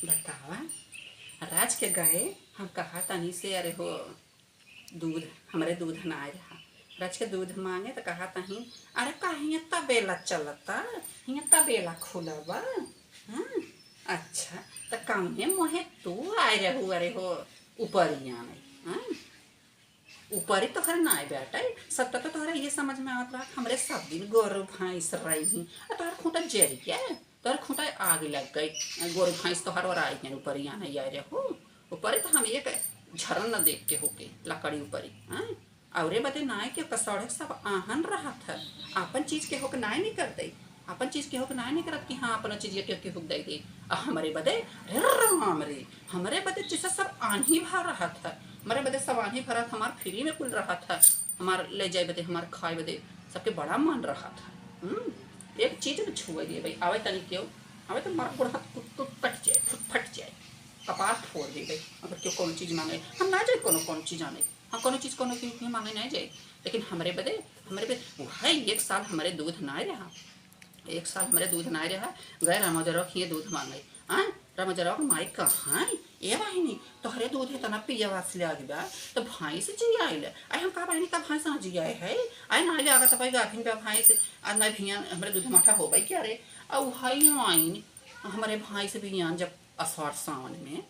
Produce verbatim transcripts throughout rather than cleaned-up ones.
बतावा, राज के गए, हम कहा तनी से, "अरे हो, दूध, हमरे दूध ना आए रहा।" राज के दूध मांगे त कहा तही, "अरे का हियाँ तबेला चलता, हियाँ तबेला खुला बा?" हाँ, अच्छा, त कौने मोहे तू आए रहू, अरे हो, उपरिया में, हाँ? उपरी तोहरे नाय बाटे, सब त तोहरे इहे समझ में आवत रहा, हमरे सब दिन गोरू भैंस रही, आ तोहर खूंटा जरि गया, तोहर खूंटा आग लग गई, गोरू भैंस तोहर ओराई गए, उपरी आने आए रहू, उपरी त हम एक झरन न देख के होके, लकड़ी उपरी, हाँ? औरे बदे नाय के कसौड़े सब आहन रहत है, आपन चीज के होके नाय निकरते, आपन चीज केहू के नाय निकरत कि हाँ, अपना चीज के केहू के दे दे। आ हमरे बदे, अरे राम रे, हमरे बदे जैसे सब आन्ही भा रहत है, हमरे बदे सब आन्ही भरत, हमार फ्री में कुल रहत है, हमार ले जाए बदे, हमार खाए बदे, सबके बड़ा मन रहत है। हम्म, एक चीज न छुए दिए भाई, आवे तनी केहू, आवे तो मार गोड़ हाथ टूट टूट कट जाए, फुट फट जाए, कपार फोड़ दे भाई, अगर केहू कोनो चीज मांगे, हम ना जाए कोनो कोनो चीज आने। हम कोनो चीज कोनो केहू के मांगे नाय जाई, लेकिन हमरे बदे, हमरे बदे, वही एक साल हमरे दूध नाय रहा, एक साल हमरे दूध नाय रहा, गए रामोजरवा खिए दूध मांगे। हाँ, रामोजरवा के माई कहाँ है? ए बहिनी, तोहरे दूध इतना पियवा से लाग बा, तो भैंस जियाइल। आई हम कहा बहिनी, का भैंस ना जियाए है? आई ना लागत भाई गाभिन बा भैंस, आ ना भियान हमरे दूध मठा हो भाई क्या रे? आ वही आइन हमरे भैंस भियान जब असार सावन में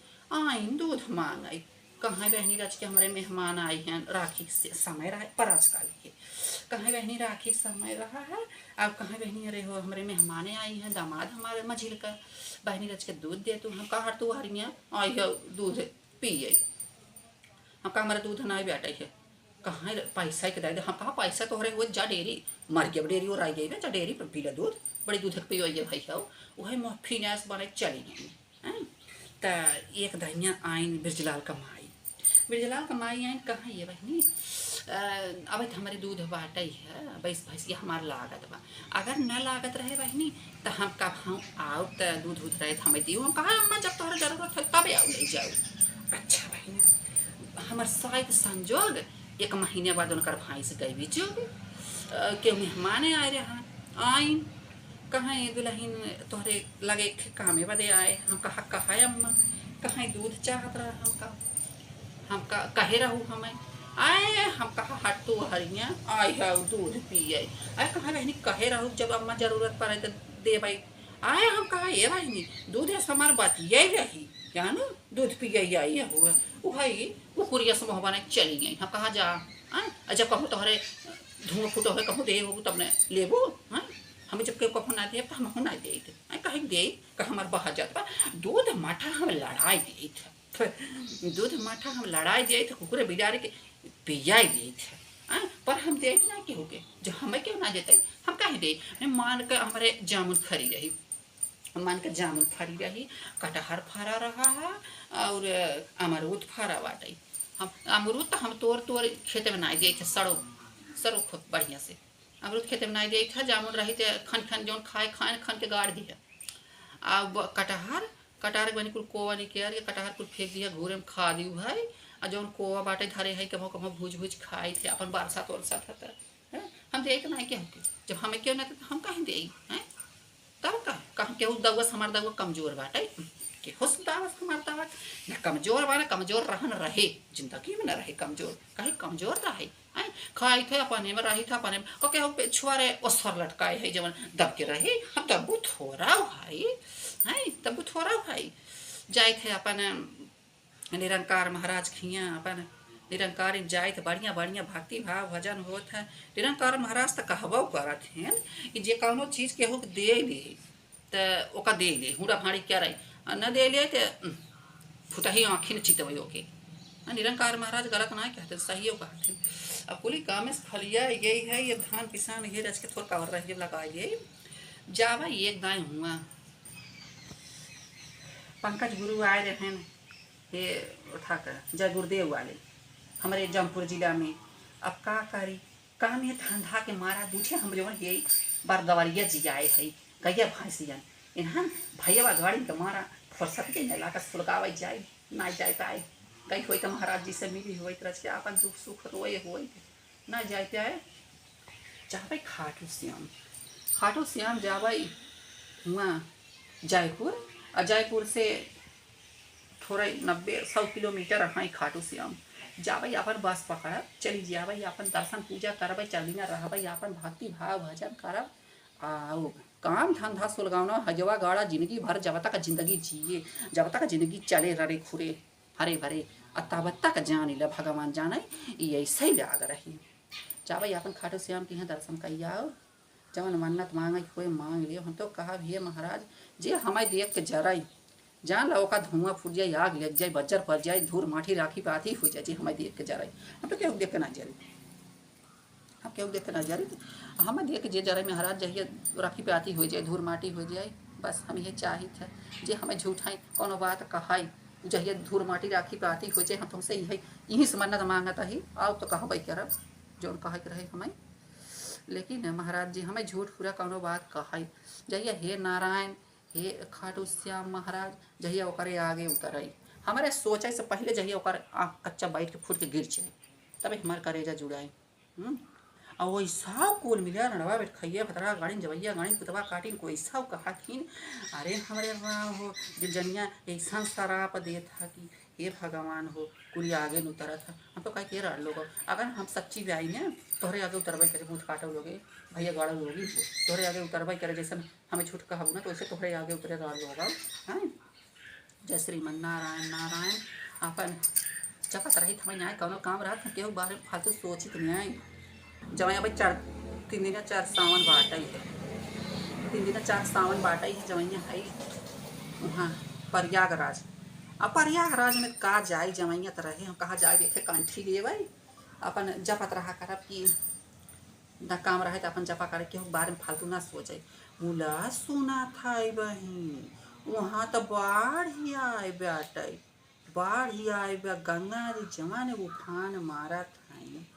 आइन दूध मांगे। कहाँ बहिनी राज के हमरे मेहमान आई हैं, राखी के से-, समय रहा है, पर आजकल के कहाँ बहिनी राखी के समय रहा है, अब कहाँ बहिनी अरे हो हमरे मेहमाने आई हैं, दामाद हमारे मझिल का, बहिनी राज के दूध दे तू, हम कहा तू हरिया आई है दूध पिए, हम कहा हमारा दूध ना बैठे है, कहाँ पैसा के दे दे, हम कहा पैसा तोहरे हुए जा डेरी, मर गया डेरी और आई गई ना, जा डेरी पर पीला दूध, बड़ी दूध के पियो ये भाई हो, वही मुँह फिनास बने चली गई। हैं? त एक दहिया आइन बिरजलाल का माई। बिरजलाल का माई आइन, "कहाँ ये बहिनी? अ, अब त हमरे दूध बाटइ है, भैंस, भैंसिया हमार लागत बा। अगर न लागत रहे बहिनी, त हम कब हम आउब त दूध उध रहे त हमें दियो।" हम कहा, "अम्मा, जब तोहरा जरूरत है, तबे आउ ले जाओ।" अच्छा बहिनी, हमर साइत संजोग एक महीने बाद उनकर भैंस गई भी चुग, अ, केहू मेहमाने आए रहा, आइन, कहाँ ये दुलहिन तोहरे लगे एक कामे बदे आए? हम कहा, "कहा है अम्मा?" कहाँ ये दूध चाहत रहा हमका, हमका कहे रहू हमें, आए हम कहा, "हट तू हरिया, आए है दूध पिए।" आए कहाँ बहिनी कहे रहू, "जब अम्मा जरूरत पड़े तो देबै।" आए हम कहा, "ए बहिनी, दूध ऐसा हमार बतिये रही, जानू, दूध पिए आई हुआ।" उ है, कुकुरिया से मुँह बना के चली गई। हम कहा, "जा, आए, जब कहूँ तोहरे धुआं फूटो है, कहूँ दे हो, तब ने लेबू, हाँ?" हमें जब केहू कभो ना दे, तो हमहू ना दे। आए, कहे दे, कहे हमार बहा जात बा। दूध माठा हम लड़ाई देइत है। दूध माठा हम लड़ाई देइत है, कुकुरे बिलारे के पियाई देइत है। हाँ, पर हम देइत ना केहू के। जो हमें केहू ना देते, हम काहे देई? मान के हमरे जामुन फरी रही, मान के जामुन फरी रही, कटहर फरा रहा है और अमरूद फरा बाटे। हम अमरूद तो हम तोड़ तोड़ खेते में नाई देइत है, सड़ो, सड़ो खूब बढ़िया से। अमरूद खेते में नाई देइत है, जामुन रही तो खन खन जौन खाए, खाए खन के गाड़ दिया। अब कटहर, कटहर के बनी कुल कोवा निकाल के कटहर कुल फेंक दिया, घूरे में खा दियो भाई। आ जौन कोवा बाटे धरे है, कभो कभो भूज भूज खाई थे, अपन बरसात वरसात है तो, हैं? हम देइत नाई केहू के, जब हमें केहू ना दे, तो हम काहे देई, हैं? तब का, कहाँ केहू दउआ से हमार दउआ कमजोर बाटे? केहू से दउआ से हमार दउआ ना कमजोर बा, ना कमजोर रहन रहे, जिंदगी में ना रहे कमजोर। काहे कमजोर रहे? हैं? खाई थे अपने में, रही थे अपने में। और केहू पे छुआ रहे, ओसर लटकाए है, जवन दब के रही। हम दब्बू थोड़ा भाई, हैं? दब्बू थोड़ा भाई। जाए थे अपन निरंकार महाराज खियाँ, अपन निरंकार में जाइत, बढ़िया बढ़िया भक्ति भाव भजन होत है। निरंकार महाराज तो कहबो करत हैं कि जे कौनो चीज केहू के दे ले, त ओका दे ले, हुड़ा भाड़ी क्या रही, आ न दे ले, त, उम, फुटही आँखी न चितवई ओके। आ निरंकार महाराज गलत ना कहते, सही कहते। अब कुली काम से फलिया गई है, ये धान पिसान ये रच के थोड़ा कवर रह गए, लगा गए। जावा एक दाएँ हुआ। पंकज गुरु आए रहे हैं, ये उठा कर जय गुरुदेव वाले, हमारे जौनपुर जिला में। अब का करी, काम ये धंधा के मारा दूठे हम जवन ये बरदवरिया जियाए है, गैया भैंसियन, इन्हन भैया गाड़ी के मारा फुर्सत के न लाकर सुलगावे जाए, ना जाए पाए। गई होई तो महाराज जी से मिली होई, तो रच के आपन दुख सुख रोए होई, ना जाए पाए। जाबै खाटू श्याम, खाटू श्याम जाबै हुआँ जयपुर, और जयपुर से थोड़ा नब्बे सौ किलोमीटर है खाटू श्याम। जाबै, आपन बस पकड़ब, चली जाबै, आपन दर्शन पूजा करबै, चार दिन रहबै, आपन भक्ति भाव भजन करब। आओ, काम धंधा सुलगावना, हजवा गाड़ा, जिंदगी भर जब तक जिंदगी जिए, जब तक जिंदगी चले रड़े खुरे, हरे भरे, आ तब तक जानी ले भगवान जाने, ई ऐसे ही लाग रही। जाबै, आपन खाटू श्याम के यहाँ दर्शन कई आओ। जवन मन्नत मांगे होए मांग लियो। हम तो कहब, हे महाराज, जे हमें देख के जराई, जान ला ओका धुआं फूट जाए, आग लग जाए, बज्जर पड़ जाए, धूर माटी राखी पाती हो जाए, जे हमें देख के जराई। हम तो केहू देख के ना जरी, हम केहू देख के ना जरी। हमें देख के जे जराई महाराज, जहिया राखी पाती हो जाए, धूर माटी हो जाए, बस हम ये चाहित है। जे हमें झूठाई कोनो बात कहाई, जहिया धूर माटी राखी पाती हो जाए, हम तुमसे यही, यहीं से मन्नत मांगत ही। आओ तो कहबे करब, जौन कहे के रहे हमें। लेकिन महाराज जी हमें झूठ पूरा कौनो बात कहाई, जहिया हे नारायण, हे खाटू श्याम महाराज, जहिया ओकरे आगे उतराई, हमारे सोचे से पहले जहिया ओकर आँख कच्चा बैठ के फूट के गिर जाए, तबे हमार करेजा जुड़ाई। हम्म? और वही सब कुल मिले, रंडवा बैठ खइया भतरा गाड़िन जवैया गाड़िन पुतवा काटिन कोई सब कहा खीन। अरे हमरे राम हो, दिलजनिया ऐसा शराप देत था कि हे भगवान हो, कुली आगे न उतरत है। हम तो कहे के रड़ लोग, अगर हम सच्ची ब्याई ने तोहरे आगे उतरबे करे, बूथ काटो लोगे, भैया गाड़ो लोगी हो, तोहरे आगे उतरबे करे, जैसन हमें झूठ कहबू ना, तो वैसे तोहरे आगे उतरे रड़ लोग। हैं? जय श्रीमन नारायण नारायण। अपन जपत रही, हमें न्याय कौनो काम रहत, केहू बारे में फालतू सोचित न्याय। जमाई अबे चार, तीन दिन चार सावन बाटई है, तीन दिन चार सावन बाटई है, जमैया है वहाँ प्रयागराज। अब प्रयागराज में का जाई, जमैया तो रहे, हम कहाँ जाए देखे कंठी लेवे, अपन जपत रहा करब कि ना काम रहे तो अपन जपा करे, केहू के बारे में फालतू ना सोचे। मुला सुना था बहिन, वहाँ तो बाढ़ ही आए बाटई, बाढ़ ही आए बा, गंगा जी जवान उफान मारत हैं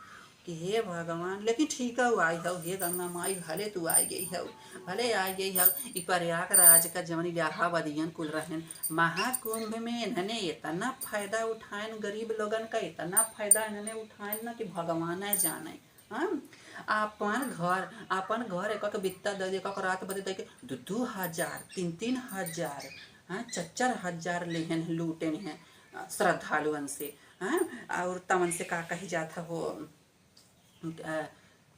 कि हे भगवान, लेकिन ठीक है, आई हौ, हे गंगा माई, भले तू आई गई हौ, भले आई गई हौ। ई प्रयागराज का जवन इलाहाबादियन कुल रहन, महाकुंभ में इन्हने इतना फायदा उठायन, गरीब लोगन का इतना फायदा इन्हने उठायन ना कि भगवान जाने। हाँ, आपन घर, आपन घर एक एक बित्ता दे, एक एक रात बदे दे के दू दू हजार, तीन तीन हजार, हाँ, चार चार हजार लेहन, लूटेन हैं, अ, श्रद्धालुअन से, हाँ, और तवन से का कही जात है हो, अ,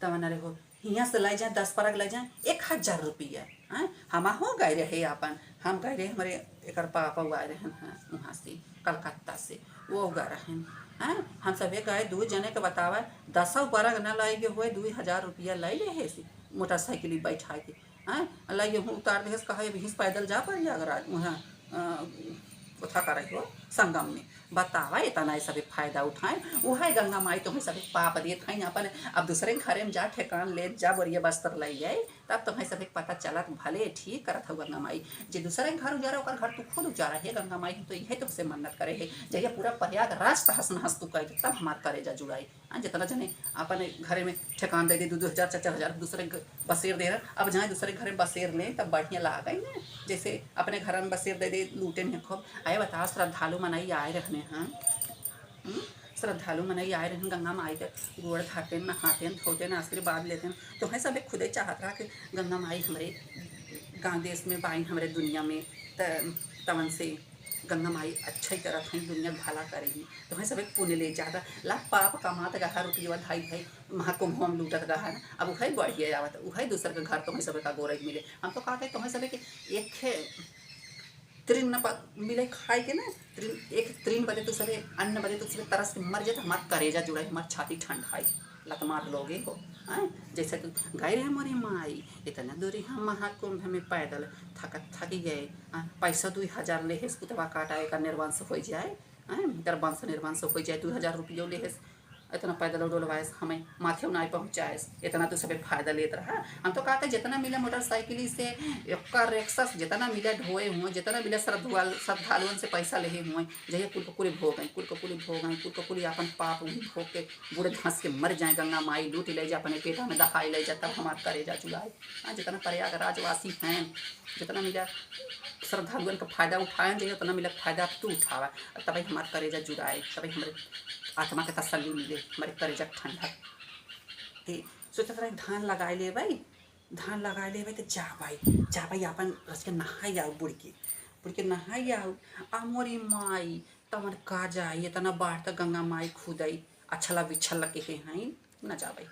तवन अरे हो, हियाँ से ले जाए, दस परग ले जाए, एक हजार रुपया, हाँ, हम हो गए रहे आपन, हम गए रहे, हमरे एकर पापा आए रहन, हाँ, वहाँ से, कलकत्ता से, वो गा रहन, हाँ, हम सभे गए, दू जने के बतावा, दसौ परग न लाए के हुए, दू हजार रुपया ले ले है से, मोटरसाइकिल बैठा के, हाँ, लाइए हूँ उतार देहस, कहा, "अभी से पैदल जा प्रयागराज, वहाँ, अ, कथा करे हो संगम में।" बतावा, इतना ये सभी फायदा उठाए, वह गंगा माई तुम्हें सभी पाप देत हैं अपन। अब दूसरे घरे में जा, ठेकान ले जा, बोरिया बस्तर ले जाए, तब तुम्हें सभी पता चलत, भले ठीक करत हो गंगा माई। जे दूसरे घर उजारे, ओकर घर तू खुद उजारा। हे गंगा माई, हम तो यही तुमसे मन्नत करे है, जहिया पूरा प्रयागराज तहस नहस तू कर दे, तब हमार करेजा जुड़ाई। हाँ, जितना जने अपने घरे में ठेकान दे दे, दू दू हजार, चार चार हजार, दूसरे ग-, बसेर दे रहे, अब जहाँ दूसरे घर में बसेर लें, तब बढ़िया लागे ना। जैसे अपने घर में बसेर दे दे, लूटे नहीं खूब। आए बताओ, श्रद्धालु मनई आए रहने हैं, हम्म? श्रद्धालु मनई आए रहने, गंगा माई के गोड़ धरते, नहाते, धोते, आशीर्वाद लेते। तो है सब एक खुदे चाहत रहा कि गंगा माई हमारे गाँव देश में बाइन, हमारे दुनिया में, त-, तवन से गंगा माई अच्छा ही करत हैं, दुनिया के भला करेगी। तो है सब एक पुण्य ले जाता, ला पाप कमात गहा, रुपया धाई धाई महाकुंभ में लूटत गहा ना। अब उहे बढ़िया आवत, उहे दूसर के घर तुम्हें सब का गोरज मिले। हम तो कहते हैं तुम्हें सब के एक है तृण न प-, मिले खाए के ना, तृण, एक तृण बदे तू सबे, अन्न बदे तू सबे तरस के मर जाए, तो हमार करेजा जुड़ाई, हमार छाती ठंडाई, लतमार लोगे हो, हैं? जैसे तू गए रहे मोरी माई, इतना दूरी हम महाकुंभ में पैदल थक, थक गए, हाँ, पैसा दुई हजार ले हेस, पुतवा काटा, एकर निर्वंश हो जाए, हैं? एकर वंश निर्वंश हो जाए, दुई हजार रुपयो ले हेस, इतना पैदल डोलवाएस, हमें माथे नाई पहुँचाएस, इतना तो सबे फायदा लेत रहा। हम तो कहते जितना मिले मोटरसाइकिल से, एकर रिक्शा से, जितना मिले ढोए हुए, जितना मिले श्रद्धाल-, श्रद्धालुअन से पैसा लेहे हुए, जहिया कुल को कुल भोग आई, कुल को कुल भोग आई, कुल को कुल अपन पाप उही भोग के बूड़े धंस के मर जाए, गंगा माई लूट ले जा, अपने पेटा में दहाई ले जा, तब हमार करेजा जुड़ाए। हाँ, जितना प्रयागराज वासी हैं, जितना मिला श्रद्धालुअन का फायदा उठाएं, जहिया उतना मिला फायदा तू उठावा, तबे हमार करेजा जुड़ाए, तबे हमरे आत्मा के तसल्ली मिले, हमरे करेजा के ठंडक। ते सोचत रहे धान लगाए लेबै, धान लगाए लेबै तो जाबै, जाबै आपन रच के नहाई आओ बुड़ के। उठ के नहाई आउ। आ मोरी माई, तवन का जाई, इतना बाढ़ त गंगा माई खुदई अछला बिछल के हे हईं, न जाबे,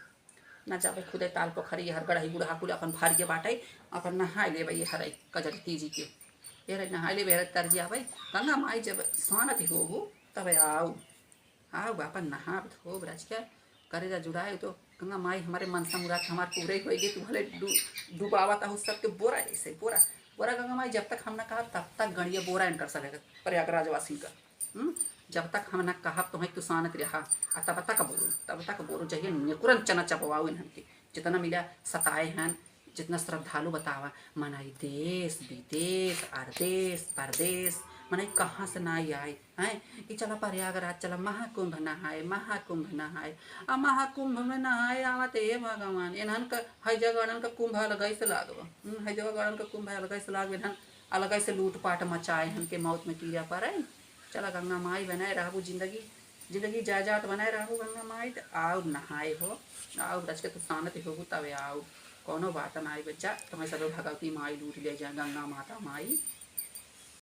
न जाबे खुदई ताल पोखरी, हर गड़ही गुड़हा कुल अपन भर के बाटई, अपन नहाई लेबे, ये हरई कजरी तीजी के, ये हरई नहाई लेबे, हरई तर जाबे। गंगा माई जब सानत होबू, तबे आउ। आउ बापा, नहाब धोब रच के, करेजा जुड़ाए तो गंगा माई, हमरे मनसा मुराद हमार पूरे होई गे, तू भले डू-, डुबावत आहू सबके बोरा ऐसे, बोरा, बोरा गंगा माई, जब तक हम ना कहब, तब तक गणिया बोरा इनकर सबे प्रयागराज वासी का। हम्म? जब तक हम ना कहब, तोहें तू सानत रहा, आ तब तक बोलू, तब तक बोलू, जहिया नेकुरन चना चबवाऊ इन्हन के, जितना मिला सताए हन, जितना श्रद्धालु बतावा, मनई देश, विदेश, अरदेश, परदेश, मनई कहाँ से ना आई, हैं? कि चला प्रयागराज, चला महाकुंभ नहाए, महाकुंभ नहाए। आ महाकुंभ में नहाए आवत, हे भगवान, इन्हन का, हई जगह गड़न का कुंभ अलगई से लागबा। हम्म, हई जगह गड़न का कुंभ अलगई से लागबा, इन्हन अलगई से लूटपाट मचाए, इन्हन के मौत में कीड़ा पड़े। चला गंगा माई बनाए रहबू जिंदगी, जिंदगी जायदाद बनाए रहबू गंगा माई, त आउ नहाए हो, आउ रच के तू सानत होबू तबे आउ। कौनो बात ना आई बच्चा, तुम्हें सब भगवती माई लूट ले जाए, गंगा माता माई।